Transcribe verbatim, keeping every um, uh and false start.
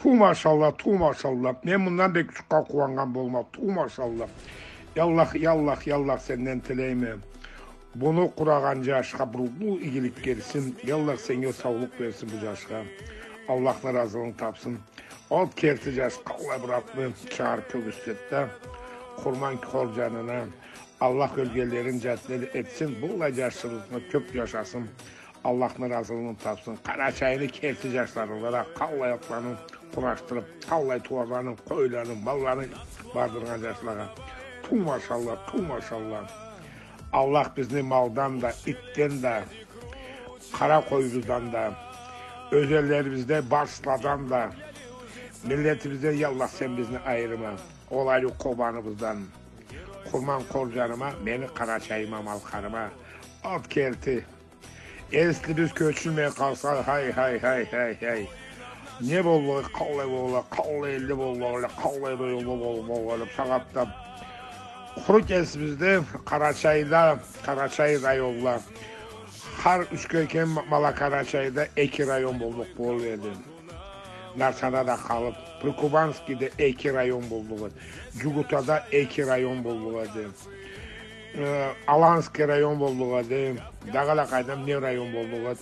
Ту машалла, ту машалла. Мен мындан бек джукъгъа къууаннган болмам. Ту машалла. Я Аллах, я Аллах, я Аллах, сенден тилейме. Муну къурагъан джашха бир уллу игилик берсин. Я Аллах, сеннге саулукъ берсин бу джашха. Аллахны разылыгъын тапсын. Ол керти джаш къаллай бир атны чыгъарыб кёргюзтеди да. Къурман Къорджанына Аллах ёлгенлерин джаннет этсин. Быллай джашларыбыз кёб джашасын. Аллахны разылыгъын тапсын. Къарачайны керти джашлары бла къаллай атланы къурашдырыб, къаллай тууарланы, къойланы, малланы бардыргъан джашлагъа. Ту машалла, ту машалла. Аллах бизни малдан да, итден да, къара къоюбуздан да, ёзенлерибизде барсладан да, миллетибизден, я Аллах, сен бизни айырма. Ол ариу Къобаныбыздан, Къурман Къорджаныма, мени Къарачайыма, Малкъарыма. Ат керти. Эсли биз кёчюлмей къалса, хай, хай, хай, хай, хай. Не боллукъ, къаллай боллукъ, къаллай элли боллукъ, къаллай районлу бол-, боллукъ, сагъатда. Къуру кесибизде Къарачайда, Къарачай районла. Хар Ючкёкен, Ма-, Малокарачайда эки район боллукъ болур эди. Нарсанада къалыб, Прикубанскийде эки район боллукъ эди. Джугутада эки район боллукъ эди. Э, Аланский район боллукъ эди. Дагъыда къайдам не район боллукъ эди.